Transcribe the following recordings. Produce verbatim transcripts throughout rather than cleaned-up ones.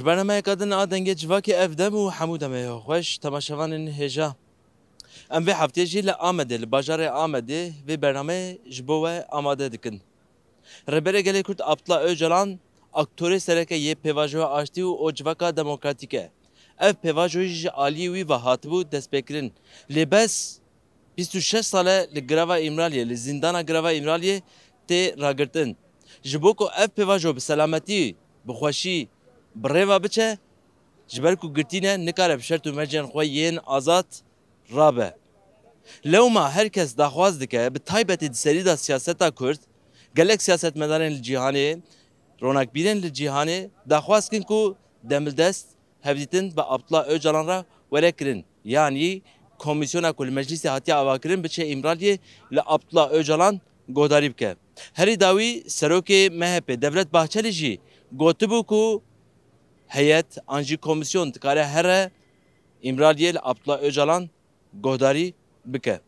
Bernameyeka din a Dengê Civakê ev dem û hemû demê xweş temaşevanên hêja. Em vê heftê jî li Amedê, li bajarê Amedê vê bernameyê ji bo we amade dikin. Rêberê Gelê Kurd Abdullah Ocalan aktorê sereke yê pêvajoya aştî û o civaka demokratîk e. Ev pêvajoyî ji aliyê wî ve hatibû destpêkirin. Lê bes bîst û şeş sal e li girava Îmraliyê, li zîndana girava Îmraliyê tê ragirtin. Ji bo ku ev pêvajo bi selametî, bi xweşî, bi rê ve biçe, ji ber ku girtî ne, nikare bi şert û mercên xwe yên azad rabe. Lewma her kes daxwaz dike, bi taybetî di serî de siyaseta Kurd, gelek siyasetmedarên li cîhanê, ronakbîrên li cîhanê daxwaz dikin ku demildest hevdîtin bi Abdullah Ocalan re were kirin. Yanî komîsyona ku li meclîsê hatiye avakirin biçe Îmraliyê li Abdullah Ocalan guhdarî bike. Herî dawî serokê M H P Devlet Bahçelî jî gotibû ku heyet an jî komîsyon dikare here Îmraliyê li Abdullah Ocalan guhdarî bike.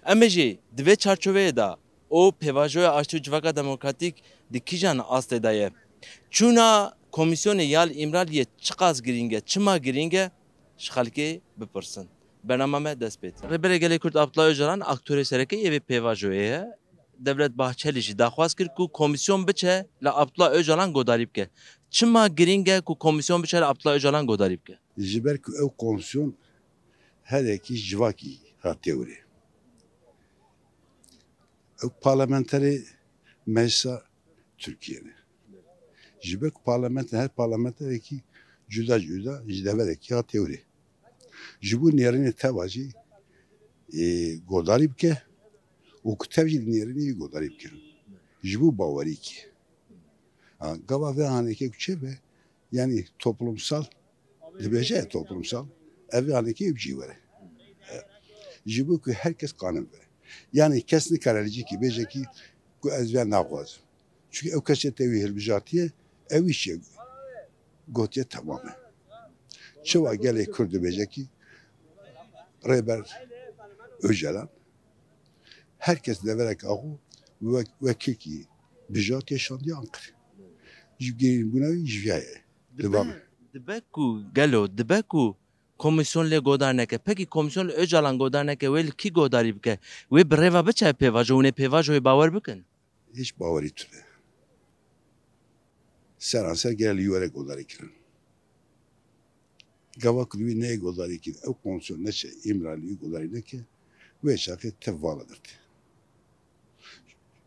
Em ê jî di vê çarçoveyê de û pêvajoya aştî û civaka demokratîk di kîjan astê de ye? Çûna komîsyonê ya li Îmraliyê çiqas girîng e, çima girîng e, ji xelkê bipirsin. Bernama me dest pê dike. Rêberê Gelê Kurd Abdullah Ocalan aktorê sereke yê vê pêvajoyê ye. Devlet Bahçelî jî daxwaz kir ku komîsyon biçe li Abdullah Ocalan guhdarî bike. Çima girîng e ku komîsyon biçe li Abdullah Ocalan guhdarî bike? Ji ber ku ew komîsyon herekî civakî hatiye were. Ew parlamenterê meclisa Tirkiyê ne. Ji ber ku parlamenter, her parlamenterekî cuda cuda ji deverekî hatiye were. Ji bo nêrînê teva jî, ê, guhdarî bike û ku tev jî nêrînê wî guhdarî bike. Ji bo bawerîkê. Ha, gava vê anekê ku çêbe, yanî toplumsal, dibêje toplumsal, ev vê anekê ew cî were. E, ji bo ku her kes qanim be. Yanî kes nikare li cîkî bêje kî ku ez vê naxwazim. Çünkü ew kesê te wî hilbijartiye, ew îşê gotiye temam e. Çawa gelê Kurd dibêje kî Rêber Ocalan, her kes deverek axo wek-, wekîlkî bijatiye şandiye Anqirê. Ji gerînbûna wî ji viya ye. Dibe, Dibe, dibe ku gelo, dibe ku komîsyon lê godar neke. Pekî komîsyon li Ocalan godar neke, wê li kî godarî bike? Wê bi rê ve biçe pêvajo, hûn ê pêvajoyê bawer bikin? Hiç bawerî tune. Seranser gere li were godarî kirin. Gava ku li wî neyê godarî kirin, ew komîsyon neçe Îmralî wî godarî neke, wê çaxê tev vala girtî.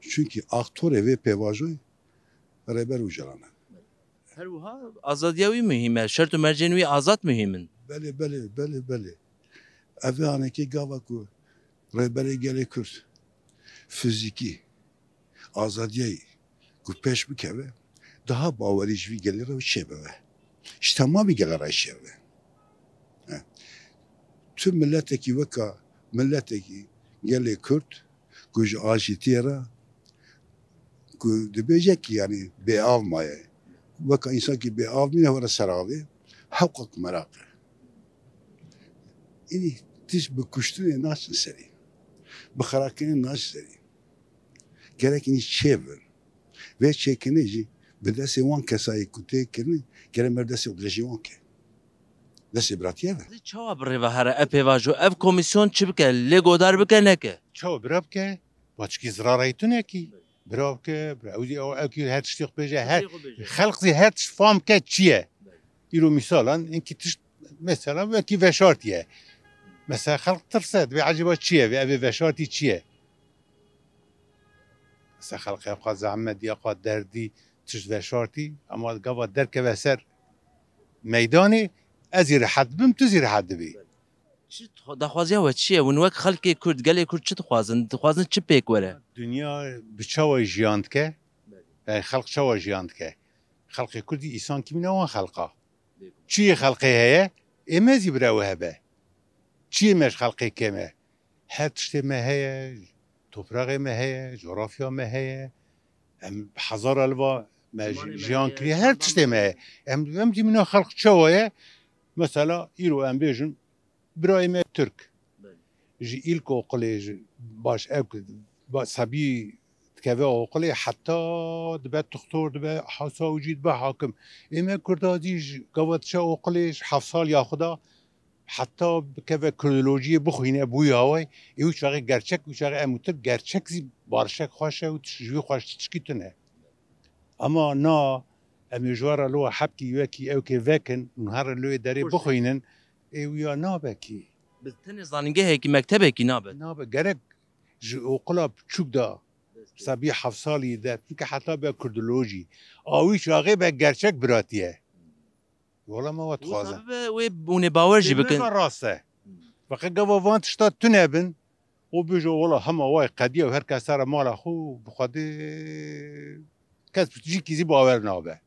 Çünkü aktorê vê pêvajoyê Rêber Ocalan e. Her wiha azadiya wî muhîm e, şert û mercên wî azad muhîm in. Belê, belê, belê, belê. Ev ê anekê gava ku Rêberê Gelê Kurd fizîkî azadiyê ku pêş bikeve, daha bawerî ji vî gelê re çêbibe. Ji temamî gelê re çêbibe. He. Tu miletekî weka miletekî gelê Kurd ku ji aşîtiyê re ku dibêje ki, yanî bêav maye. Weka însan ki bêav mîne were ser avê, hewqa ku meraq e. Înî tişt bi kuştinê naçin serî. Bi xerakirinê naçin serî. Gerek înî çêbin. Vê çêkirinê jî bi destê wan kesayê ku tê kirinê, gerek mer destê xwe ji wan ke. Destê biratiyê ve. Çawa bi rê ve here, e pêvajo, ev komîsyon çi bike? Lê godar bike, neke? Çawa bira bike? Paçikî zirarayî tune kî. Bira bike, bira ew zî ew, ew kî her tiştî xwe bêje, her, xelq zî her tişt fam ke çi ye. Îro mîsalan, inkî tişt, mesela, wekî veşartî ye. Mesela, xelq tirse, dibê ecêba çi ye, vê evê veşartî çi ye? Mesela, xelqê xwe zehmet diye, xwe derdî, tişt veşartî, ama gava derkeve ser meydanê, ez zî rehet bim, tu zî rehet dibî. Çi dixwa-, daxwaziya we çi ye? Hûn wek xelkê Kurd, gelê Kurd çi dixwazin? Dixwazin çi pêk were? Dinya bi çawa jiyan dike? Belê. Yani xelk çawa jiyan dike? Xelkê Kurdî îsan kimîne wan xelqa. Belê. Çi yê xelkê heye? Ê me zî bira we hebe. Çi yê me ji xelkê kêm e? Her tiştê me heye, topraxê me heye, coğrafya me heye. Em hezara li va me jiyan kiriye, her tiştê me heye. Em, em zî mîna xelk çawa ye? Mesela îro em bêjin, birayê me Tirk. Belê. Ji îlkokulê, ji baş ev, ba-, sebî keve oqilê, heta dibe tuxtor, dibe hasa û jî dibe hakim. Ê me Kurda jî ji gava diçe oqilê ji heft sal ya xwe da heta bikeve kurdolojiyê bixwîne, bûya wê, ê wî çaxê gerçek, wî çaxê em û tir gerçek zî barişek xweş e û tiş-, ji wî xweş tişkî tune. Ema na, em ê ji we re li we hebkî wekî ewkê vekin û herin li wê derê bixwînin, ê wîya nabe kî. Bi tenê zanîngehekî, mektebekî nabe. Nabe, gerek ji oqila biçûk de, sebî heft salî de, çunke heta be kurdolojî, a wî çaxê be gerçek biratiye. Wala me we dixwazim. Wê, wê hûn ê bawer jî bikin. Rast e. Feqet gava van tişta tune bin, û bêje, wala hema wayê qediya û her kes sere mala xwe û bi Xwedê kes jî kî zî bawer nabe.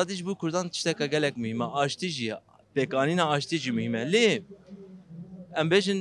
Azadî ji bo Kurdan tişteka gelek muhîm e. Aştî jî, pêkanîna aştî jî muhîm e. Lê em bêjin,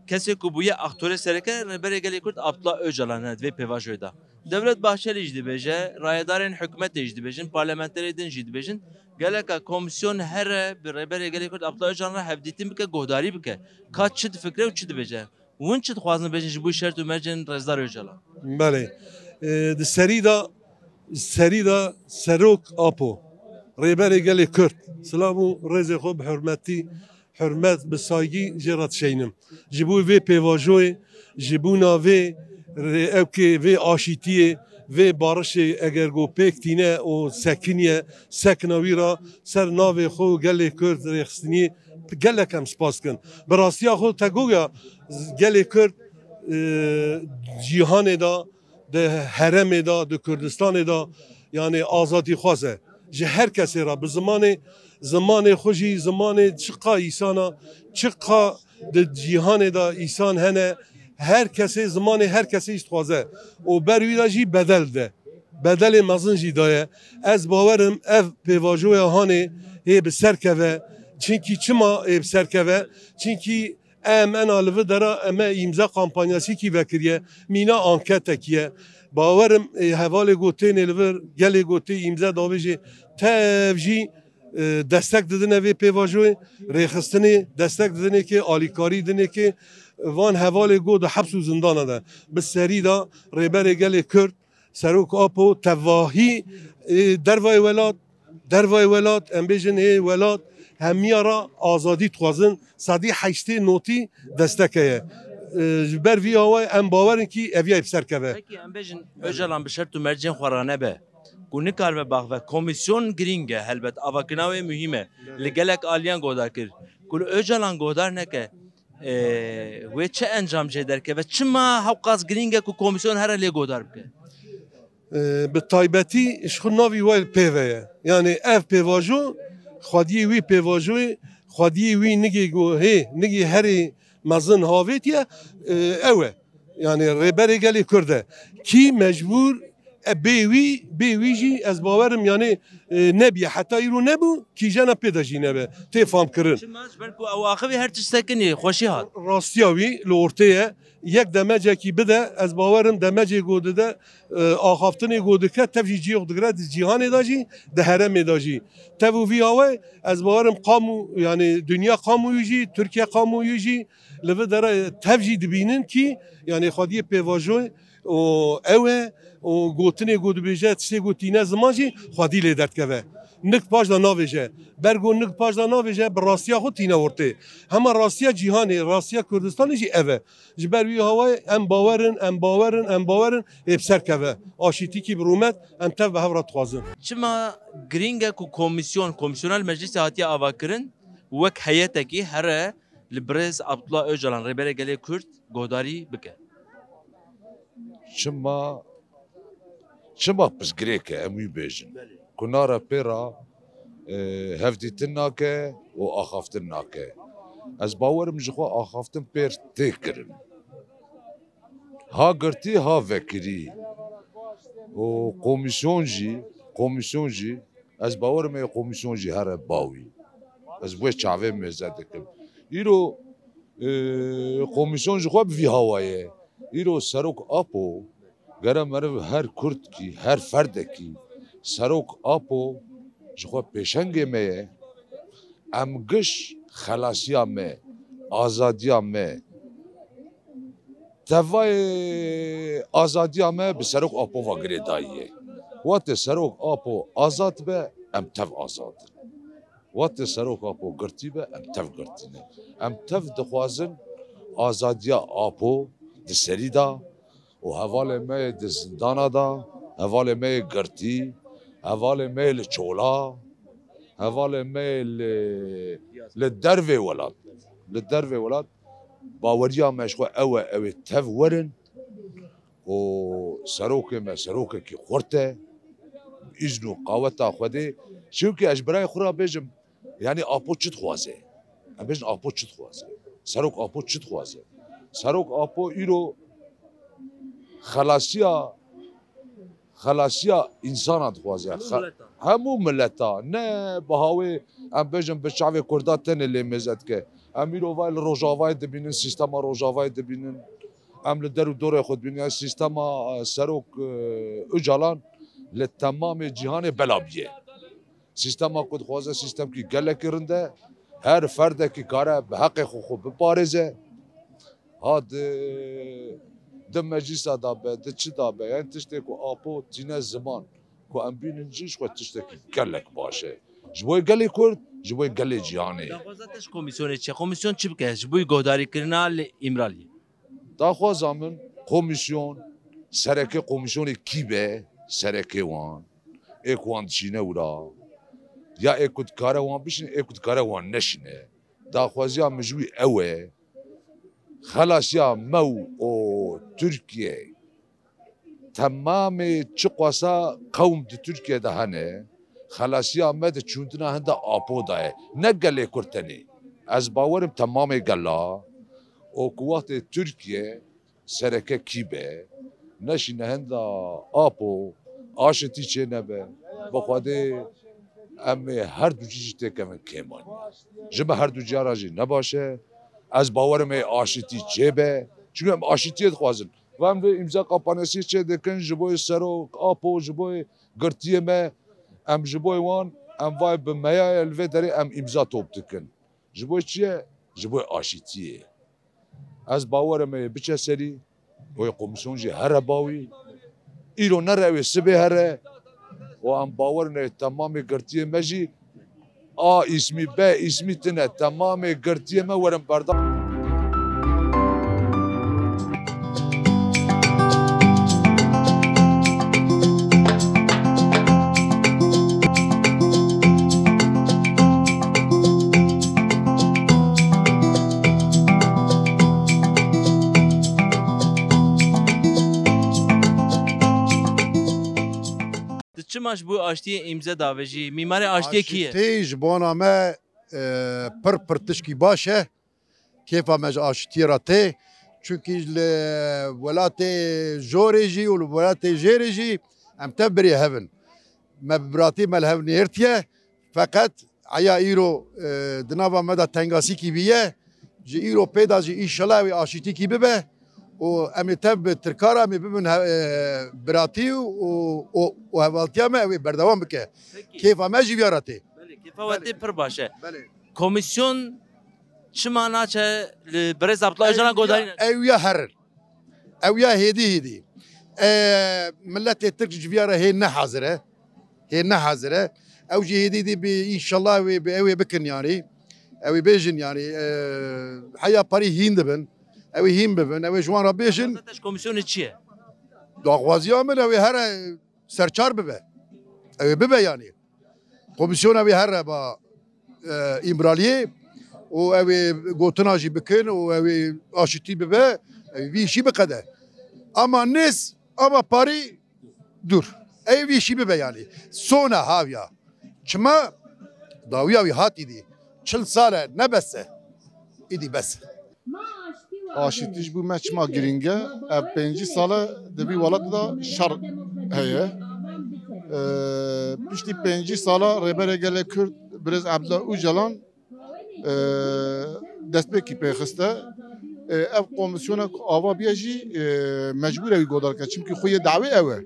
kesê ku bûye aktorê sereke, Rêberê Gelê Kurd Abdullah Ocalan e di vê pêvajoyê de. Devlet Bahçelî jî dibêje, rayedarên hikûmetê jî dibêjin, parlamenterê din jî dibêjin, geleka komîsyon here bi Rêberê Gelê Kurd Abdullah Ocalan re hevdîtin bike, guhdarî bike. Ka çi difikire û çi dibêje? Hûn çi dixwazin bêjin ji bo şert û mercên Rêzdar Ocalan? Belê. Ê, di serî de, serî de Serok Apo, Rêberê Gelê Kurd, silav û rêzê xwe bi hurmetî, hurmet, bi saygî jê re dişeynim. Ji bo vê pêvajoyê, ji bona vê rê-, ewkê vê aşîtiyê, vê barişê eger ku pêk tîne û sekiniye, sekina wî re ser navê xwe û gelê Kurd rêxistiniyê gelek em spas dikin. Bi rastiya xwe te goya gelê Kurd, e, cîhanê de, di herêmê de, di Kurdistanê de, yanî azadîxwaz e. Ji her kesê re bi zimanê, zimanê xwe jî, zimanê çiqa îsana, çiqa di cîhanê de îsan hene, her kesê zimanê her kesê jî dixwaze. Û ber wî de jî bedel de. Bedelê mezin jî daye. Ez bawerim ev pêvajoya hanê hê bi ser keve. Çinkî çima hê bi ser keve? Çinkî em ena li vir dera em e îmze kampanyasîkî vekiriye, mîna anketekî ye. Bawerim, ê, hevalê ku tênê li vir, gelê ku tê îmze davêjê tev jî, e, destek didine vê pêvajoyê, rêxistinê destek didinê kê, alîkarî dinê kê, van hevalê ku di heps û zindana de. Bi serî de Rêberê Gelê Kurd, Serok Apo, tevahî, e, dervayê welat, dervayê welat, em bêjin ê welat, hemiya re azadî dixwazin, sedî heştê notî destek heye. E, ji ber vî awayê em bawer in kî eviya bi ser keve. Pekî em bêjin Ocalan bi şert û mercên xwe re nebe, ku nikaribe baxve. Komîsyon girîng e, helbet, avakirina wê muhîm e. Li gelek aliyan guhdar kir. Ku li Ocalan guhdar neke, e, wê çi encam jê derkeve? Çima hewqas girîng e ku komîsyon here lê guhdar bike? E, bi taybetî ji xwe navî wê pê ve ye. Yanî ev pêvajo, xwediyê wî pêvajoyê, xwediyê wî nigê ku hê, nigê herê mezin havêtiye, e, ew e. Yanî Rêberê Gelê Kurd e. Kî mecbûr e bê wî, bê wî jî ez bawerim, yanî, e, nebiye. Heta îro nebû, kîjena pê de jî nebe. Tê famkirin. Çima? Ji ber ku ew axivî her tişt sekinî, xweşî hat. Rastiya wî li ortê ye. Yek demecekî bide, ez bawerim demecê ku dide, e, axaftinê ku dike, tev jî cî xwe digire, di cîhanê de jî, di herêmê de jî. Tev û vî awayê, ez bawerim qamû, yanî dinya qamûyî jî, Tirkiye qamûyî jî, li vir dere tev jî dibînin kî, yanî xwediyê pêvajoyê û ew e û gotinê ku dibêje, tiştê ku tîne ziman jî xwedî lê derdikeve. Nik paş de navêje. Ber ku nik paş de navêje, bi rastiya xwe tîne ortê. Hema rastiya cîhanê, rastiya Kurdistanê jî ev e. Ji ber wî hawayê em bawer in, em bawer in, em bawer in, ê bi ser keve. Aşîtîkî bi rûmet, em tev bi hev re dixwazin. Çima girîng e ku komîsyon, komîsyona li meclîsê hatiye avakirin, wek heyetekî here li birêz Abdullah Ocalan, Rêberê Gelê Kurd, guhdarî bike? Çima, çima pirsgirêk e, em wî bêjin. Ku nare pê re, e, hevdîtin nake û axaftin nake. Ez bawerim ji xwe axaftin pêr tê kirin. Ha girtî, ha vekirî. Û komîsyon jî, komîsyon jî, ez bawerim ê komîsyon jî here bawî. Ez wê çavê mêze dikim. Îro, e, komîsyon ji xwe bi vî hawayê. Îro Serok Apo, gere meriv her kurdkî, her ferdekî, Serok Apo ji xwe pêşengê me ye. Em giş xelasiya me, azadiya me, tevayê azadiya me bi Serok Apo ve girêdayî ye. Wextê Serok Apo azad be, em tev azad in. Wextê Serok Apo girtî be, em tev girtî ne. Em tev dixwazin azadiya Apo di serî de û hevalê me yê di zindana de, hevalê me yê girtî, hevalê me yê li çola, hevalê me yê li, li dervê welat, li dervê welat, baweriya me ji xwe ew e, ew ê tev werin û serokê me serokekî xurt e, îzn û qaweta Xwedê. Çimkî ez ji birayê xwe re bêjim, yanî Apo çi dixwaze? Em bêjin Apo çi dixwaze? Serok Apo çi dixwaze? Serok Apo îro xelasiya, xelasiya însana dixwaze. Hemû Xe-, mileta. Hemû mileta. Ne bi hawê, em bêjin bi çavê Kurda tenê lê mêze dike. Em îro vay li Rojavayê dibînin, sîstema Rojavayê dibînin. Em li der û dorê xwe dibînin. Yani sîstema, e, Serok, e, Ocalan li temamê cîhanê bela bûye. Sîstema ku dixwaze sîstemkî gelekî rind e. Her ferdekî kare bi heqê xwe xwe biparêze. Ha di, di meclîsa da be, di çi da be, yani tiştê ku Apo tîne ziman, ku em bînin jî ji xwe tiştekî gelek baş e. Ji bo gelê Kurd, ji bo gelê cîhanê. Daxwaza te ji komîsyonê çi ye? Komîsyon çi bike ji bo guhdarîkirina li Îmraliyê? Daxwaza min komîsyon, sereke komîsyonê kî be, sereke wan, ê ku wan dişîne wira, ya ê ku dikare wan bişîne, ê ku dikare wan neşîne. Daxwaziya min ji wî ew e, xelasiya me û Tirkiye, temamê çiqasa qewm di Tirkiye de hene, xelasiya me di çûndina hinda Apo de ye. Ne gelê Kurd tenê. Ez bawerim temamê gela û ku wextê Tirkiye sereke kî be, neşîne hinda Apo, aşitî çê nebe, bi Xwedê em ê her du cî jî têkevin kêmanî. Ji me her du ciya re jî ne baş e. Ez bawerim ê aşitî çê be. Çunke em aşitiyê dixwazin. Ve em vê îmza kapanesiyê çê dikin, ji bo Serok Apo, ji bo girtiyê me, em ji bo wan, em vay bi meyayê li vê derê em îmza top dikin. Ji bo çi ye? Ji bo aşitiyê. Ez bawerim ê biçe serî, wê komîsyon jî here bawî. Îro nere wê sibê here. Û em bawerin ê temamê girtiyê me jî A îsmî, B îsmî tine, temamê girtiyê me werin berdam. Tu çima ji bo aştiyê îmze davêjî? Mîmarê aştiyê kî ye? Aşitî ji bona me, e, pir pir tişkî baş e. Kêfa me ji aşitiyê re tê. Çunkî li welatê jorê jî û li welatê jêrê jî em tev birê hev in. Me bi biratî me li hev nêrtiye. Feqet eya îro, e, di nava me de tengasîkî bîye. Ji îro pê de jî înşela wê aşîtîkî bibe û em ê tev bi Tirka re em ê bibin he-, e, biratî û, û, û hevaltiya me ew ê berdewam bike. Peki. Kêfa me jî viya re tê. Belê, kêfa we tê pir baş e. Belê. Komîsyon çima naçe li birêz Abdullah Ocalan guhdarî neke? Ew ya herin. Ew ya hêdî hêdî. E, miletê Tirk ji viya re hê ne hazir e. Hê ne hazir e. Ew jî hêdî dî bi înşallah wê bi ew ê bikin yanî. Ew ê bêjin yanî, e, heya parî hîn dibin. Ew ê hîn bibin. Ew ê ji wan re bêjin. Daxwaza te ji komîsyonê çi ye? Daxwaziya min ew ê here serçar bibe. Ew ê bibe yanî. Komîsyona wê here ba, e, Îmraliyê û ew ê gotina jî bikin û ew ê aşitî bibe, ew ê vî îşî biqede. Ama nêz, ama parî dûr. Ew vî îşî bibe yanî. Sona haviya. Çima? Dawiya wî hat îdî. Çil sal e, ne bes e. Îdî bes e. Aşitî ji bo me çima girîng e? Ev pêncî sal e di vî welatê de şer heye. Ee, piştî pêncî sala Rêberê Gelê Kurd Birêz Abdullah Ocalan e, destpêkî pê xiste. E, ev komîsyona ku ava bûye jî, e, mecbûr e wî godar ke, çimkî xweyê dawê ew e.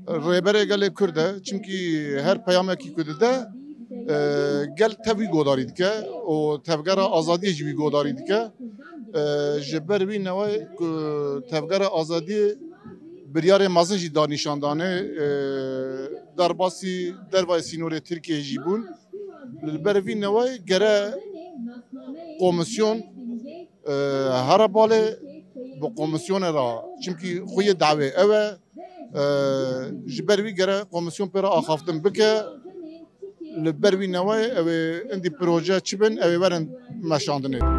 Rêberê Gelê Kurd e, çimkî her peyamekî ku dide, e, gel tev wî godarî dike û Tevgera Azadiyê jî wî godarî dike. E, ji ber wî newayê ku Tevgera Azadiyê biryarê mezin jî da nîşandanê, e, derbasî dervayê sînorê Tirkiyeyê jî bûn. Li ber vî newayê gere komîsyon, e, here balê bi komîsyonê re, çimkî xweyê dawê ew e, e, ji ber wî gere komîsyon pê re axaftin bike. Li ber wî newayê ew ê indî proje çi bin, ew ê werin meşandinê.